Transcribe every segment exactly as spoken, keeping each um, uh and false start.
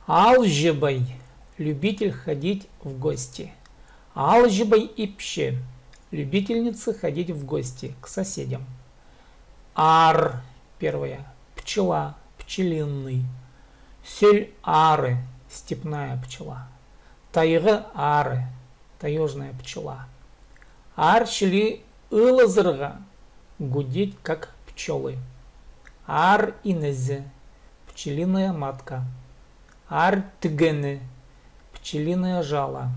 Алҷыбай. Любитель ходить в гости. Алҷыбай ипчі. Любительница ходить в гости к соседям. Аар. Первое. Пчела. Пчелиный. Сӧл ары. Степная пчела. Тайғы ары. Таёжная пчела. Аар чіли ылызырға. Гудеть, как пчёлы. Аар инезі. Пчелиная матка. Аар тігені. Пчелиное жало.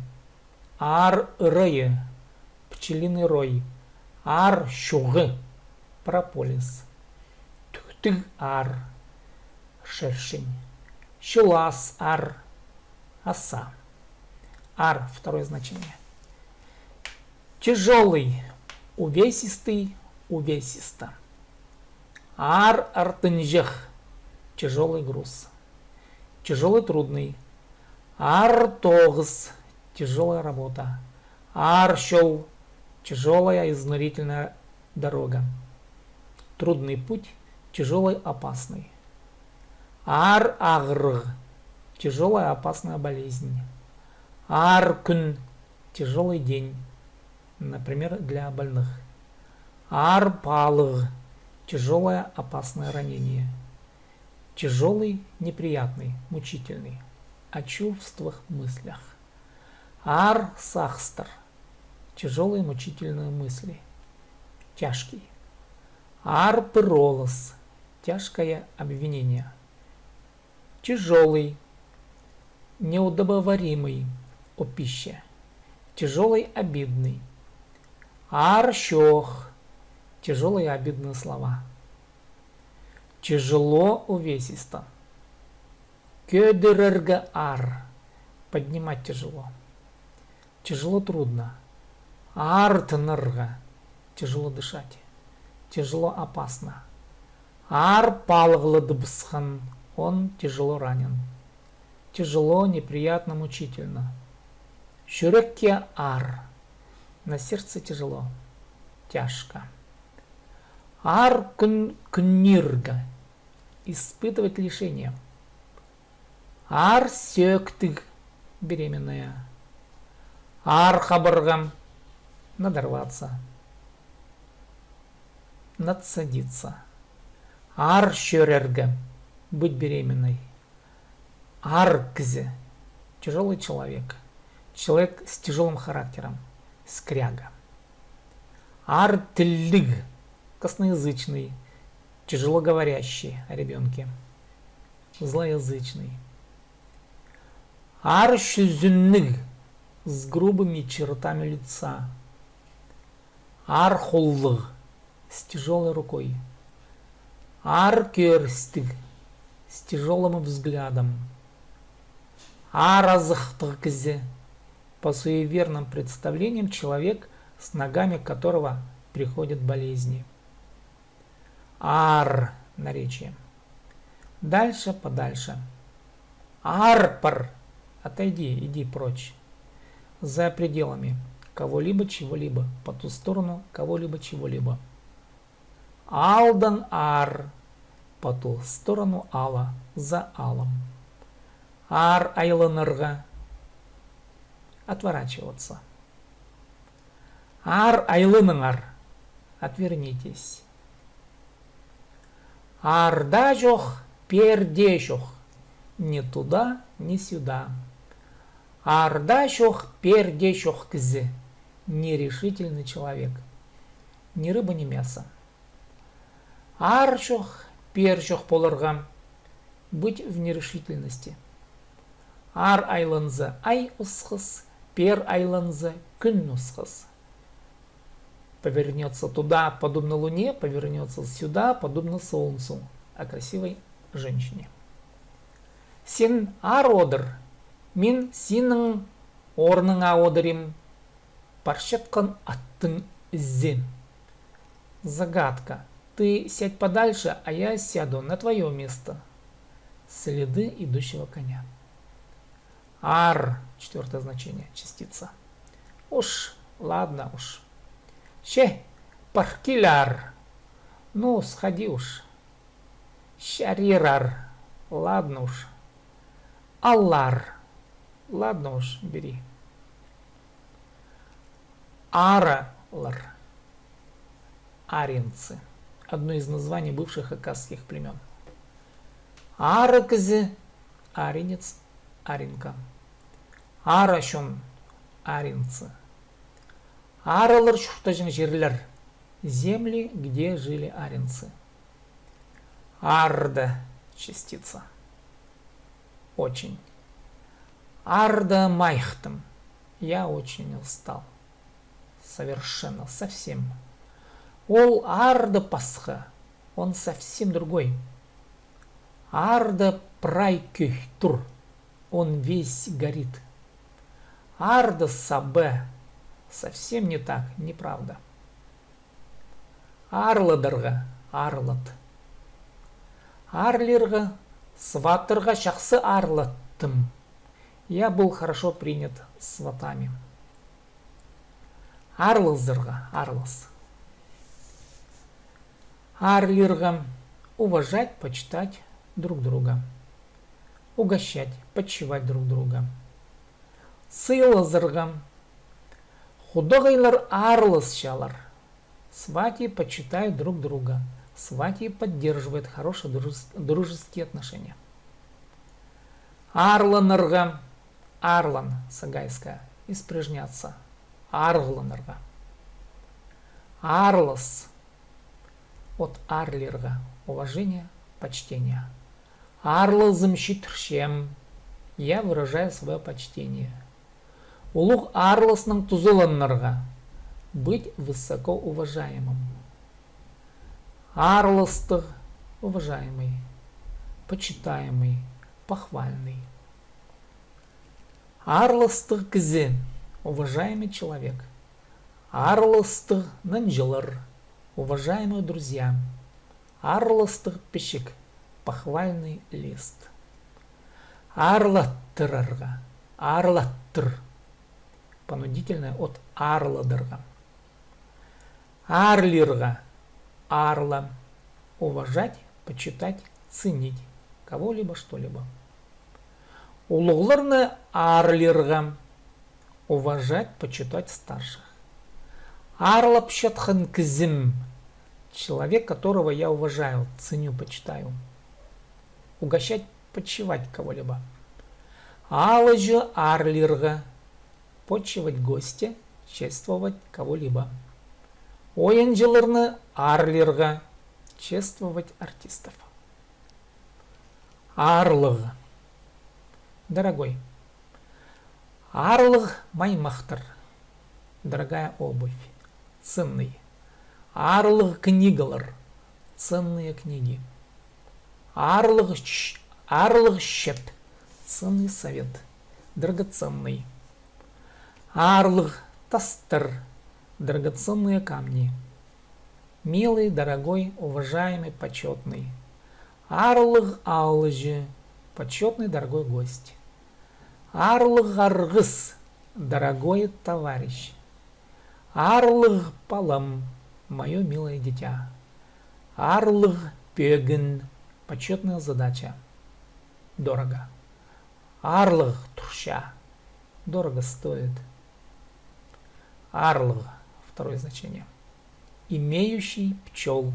Аар ырайы. Пчелиный рой. Аар чуғы. Прополис. Тӱктіг аар. Шершень. Чылас аар. Оса. Аар, второе значение. Тяжёлый. Увесистый, увесисто. Аар артынҷах. Тяжёлый груз. Тяжёлый, трудный. Аар тоғыс. Тяжёлая работа. Аар чол. Тяжёлая, изнурительная дорога. Трудный путь. Тяжёлый, опасный. Аар ағырығ. Тяжёлая, опасная болезнь. Аар кӱн. Тяжёлый день. Например, для больных. Аар палығ. Тяжёлое, опасное ранение. Тяжёлый, неприятный, мучительный. О чувствах, мыслях. Аар сағыстар. Тяжёлые, мучительные мысли. Тяжкий. Аар пыролыс. Тяжкое обвинение. Тяжёлый. Неудобоваримый. О пище. Тяжёлый, обидный. Аар чоох. Тяжёлые, обидные слова. Тяжело, увесисто. Кӧдірерге аар. Поднимать тяжело. Тяжело, трудно. Аар тынарға. Тяжело дышать. Тяжело, опасно. Аар палығлы дыбысхан. Он тяжело ранен. Тяжело, неприятно, мучительно. Чӱрекке аар. На сердце тяжело. Тяжко. Аар кӱн кӱннирге. Испытывать лишение. Аар сӧӧктіг. Беременная. Аар хабарға. Надорваться. Надсадиться. Аар чӧрерге. Быть беременной. Аар кізі. Тяжёлый человек. Человек с тяжёлым характером. Скряга. Аар тілліг. Косноязычный. Тяжело говорящий о ребёнке. Злоязычный. Аар чӱзінніг. С грубыми чертами лица. Аар холлығ. С тяжёлой рукой. Аар кӧрістіг. С тяжёлым взглядом. Аар азыхтығ кізі. По суеверным представлениям, человек, с ногами которого приходят болезни. Аар, наречие. Дальше, подальше. Аар пар. Отойди, иди прочь. За пределами кого-либо, чего-либо, по ту сторону кого-либо, чего-либо. Аалдаң аар. По ту сторону аала, за аалом. Аар айланарға. Отворачиваться. Аар айланыңар. Отвернитесь. Аар даа чох, пеер дее чох. Ни туда, ни сюда. Аар даа чох, пеер дее чох кізі. Нерешительный человек. Ни рыба, ни мясо. Аар чох, пеер чох поларға. Быть в нерешительности. Аар айланза, ай осхас, пеер айланза, кӱн осхас. Повернётся туда, подобно луне, повернётся сюда, подобно солнцу. О красивой женщине. Син аар одыр, мин синің орныңа одырим. Парчатхан аттың ізі. Загадка. Ты сядь подальше, а я сяду на твоё место. Следы идущего коня. Аар, четвёртое значение, частица. Уж, ладно уж. Че, пар кил аар. Ну, сходи уж. Чарир аар. Ладно уж. Алар. Ладно уж, бери. Аралар. Аринцы. Одно из названий бывших хакасских племён. Ары кізі, аринец, аринка. Ара чон, аринцы. Аралар чуртаҷаң чирлер. Земли, где жили аринцы. Арды, частица. Очень. Арды майыхтым. Я очень устал. Совершенно, совсем. Ол арды пасха. Он совсем другой. Арды прай кӧй тур. Он весь горит. Арды саба. Совсем не так, неправда. Аарладарға, аарлат. Аарлирға, сватарға чахсы аарлаттым. Я был хорошо принят сватами. Аарлазарға, аарлас. Аарлирға, уважать, почитать друг друга. Угощать, почивать друг друга. Сыйлазарға. Худағайлар аарласчалар. Свати почитают друг друга. Свати поддерживают хорошие дружес-, дружеские отношения. Аарланарға. Аарлан, Сагайская, испражняться. Аарланарға. Аарлас. От аарлирға. Уважение, почтение. Аарлазым читірчем. Я выражаю своё почтение. Улуғ аарласнаң тузаланарға. Быть высоко уважаемым. Аарластығ, уважаемый, почитаемый, похвальный. Аарластығ кізі, уважаемый человек. Аарластығ нанҷылар, уважаемые друзья. Аарластығ пічік, похвальный лист. Аарлаттырарға, аарлаттыр. Понудительное от аарладарға. Аарлирға, аарла. Уважать, почитать, ценить кого-либо, что-либо. Улуғларны аарлирға. Уважать, почитать старших. Аарлапчатхан кізім. Человек, которого я уважаю, ценю, почитаю. Угощать, почивать кого-либо. Аалҷы аарлирға. Почивать гостя, чествовать кого-либо. Ойынҷыларны аарлирға. Чествовать артистов. Аарлығ. Дорогой. Аарлығ маймахтар. Дорогая обувь. Ценный. Аарлығ книгалар. Ценные книги. Аарлығ ч-, аарлығ чӧп. Ценный совет. Драгоценный. Аарлығ тастар. Драгоценные камни. Милый, дорогой, уважаемый, почётный. Аарлығ аалҷы, почётный, дорогой гость. Аарлығ арғыс, дорогой товарищ. Аарлығ палам, моё милое дитя. Аарлығ пӧгін, почётная задача. Дорого. Аарлығ турча. Дорого стоит. Аарлығ. Второе значение. Имеющий пчёл.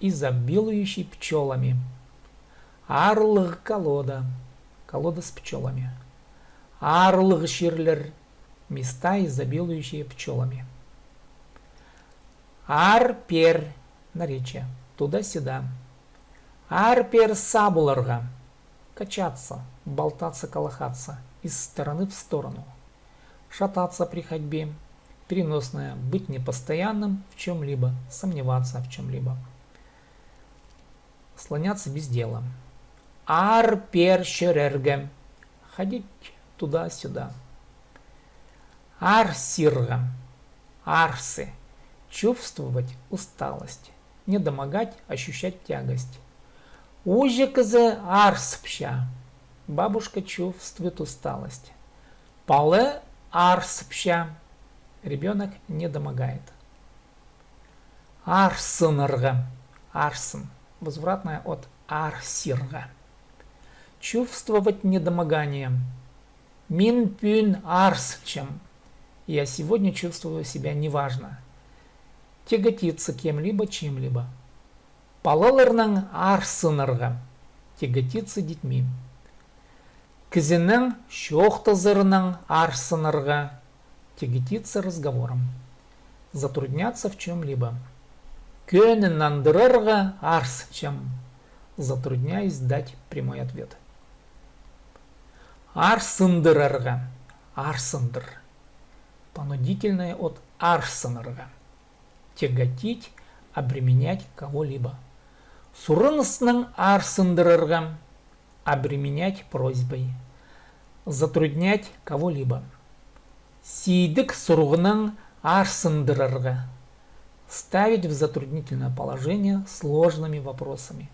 Изобилующий пчёлами. Аарлығ колода. Колода с пчёлами. Аарлығ чирлер. Места, изобилующие пчёлами. Аар-пеер. Наречие. Туда-сюда. Аар-пеер сабыларға. Качаться, болтаться, колыхаться из стороны в сторону. Шататься при ходьбе, переносное, быть непостоянным в чём-либо, сомневаться в чём-либо. Слоняться без дела. Аар-пеер чӧрерге. Ходить туда-сюда. Арсирға. Арсы. Чувствовать усталость. Недомогать, ощущать тягость. Ууҷа кізі арсыпча. Бабушка чувствует усталость. Пала арсыпча. Ребёнок недомогает. Арсынарға. Арсын. Возвратное от арсирға. Чувствовать недомогание. Мин пӱӱн арсынчам. Я сегодня чувствую себя неважно. Тяготиться кем-либо, чем-либо. Палаларнаң арсынарға. Тяготиться детьми. Кізінің чоохтазарынаң арсынарға. Тяготиться разговором. Затрудняться в чём-либо. Кӧні нандырарға арсынчам. Затрудняюсь дать прямой ответ. Арсындырарға. Арсындыр. Понудительное от арсынарға. Тяготить, обременять кого-либо. Сурыныснаң арсындырарға. Обременять просьбой. Затруднять кого-либо. Сидік сурығнаң арсындырарға. Ставить в затруднительное положение сложными вопросами.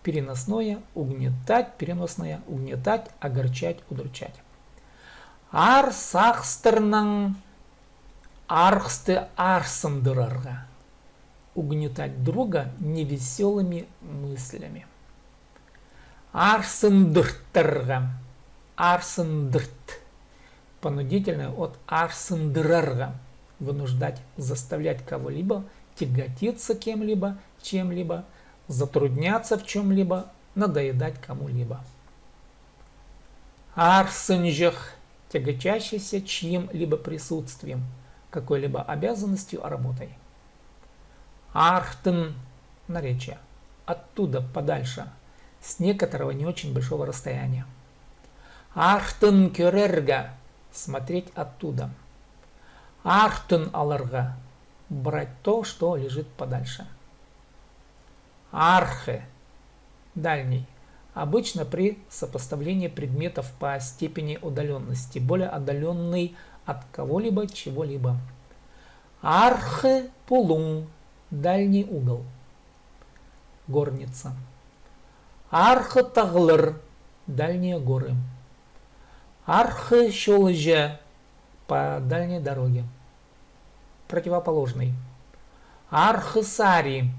Переносное — угнетать, переносное — угнетать, огорчать, удручать. Аар сағыстарнаң арғысты арсындырарға. Угнетать друга невесёлыми мыслями. Арсындыртарға. Арсындырт. Понудительное от арсындырарға. Вынуждать, заставлять кого-либо тяготиться кем-либо, чем-либо, затрудняться в чём-либо, надоедать кому-либо. Арсынҷых, тяготящийся чьим-либо присутствием, какой-либо обязанностью, работой. Артын, наречие. Оттуда, подальше, с некоторого не очень большого расстояния. Артын кӧрерге, смотреть оттуда. Артын аларға, брать то, что лежит подальше. Архы, дальний. Обычно при сопоставлении предметов по степени удалённости, более отдалённый от кого-либо, чего-либо. Архы пулуң, дальний угол. Горница. Архы тағлар, дальние горы. Архы чолҷа, по дальней дороге. Противоположный. Архы сари,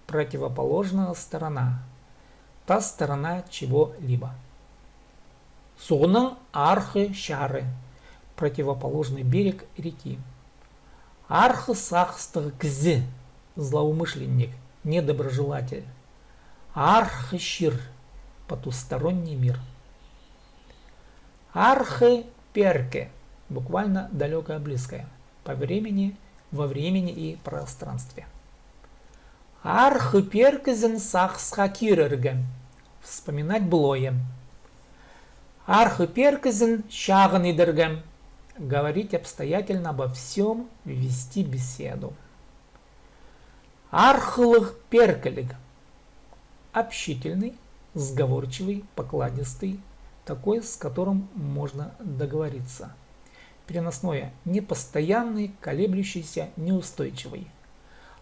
противоположная сторона, та сторона чего-либо. Суғның архы чары, противоположный берег реки. Архы сағыстығ кізі, злоумышленник, недоброжелатель. Архы чир, потусторонний мир. Архы перкі, буквально далёкое, близкое, по времени, во времени и пространстве. Архы перкізін сағысха кирерге, вспоминать былое. Архы перкізін чағын идерге, говорить обстоятельно обо всём, вести беседу. Архылығ перкіліг. Общительный, сговорчивый, покладистый, такой, с которым можно договориться. Переносное: непостоянный, колеблющийся, неустойчивый.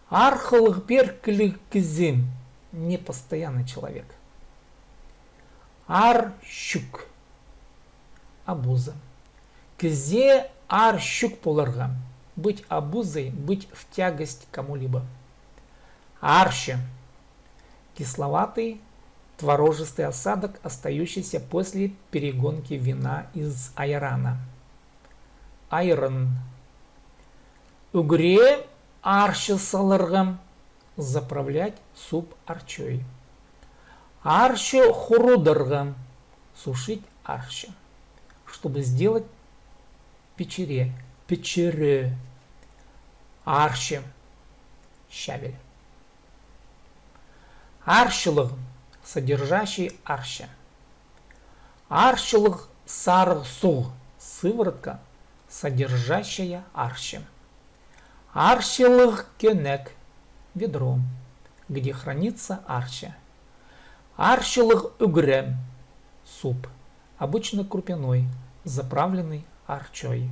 Архылығ перкіліг кізі, непостоянный человек. Аар чӱк. Обуза. Кізее аар чӱк поларға. Быть обузой, быть в тягость кому-либо. Арчы. Кисловатый, творожистый осадок, остающийся после перегонки вина из айрана. Айран. Ӱгре арчы саларға. Заправлять суп арчой. Арчы хурударға. Сушить арчы. Чтобы сделать пичіре, пічіре. Арчы. Щавель. Арчылығ. Содержащий арчы. Арчылығ сарығ суғ. Сыворотка, содержащая арчы. Арчылығ кӧнек. Ведро, где хранится арча. Арчылығ ӱгре. Суп, обычно крупяной, заправленный арчой.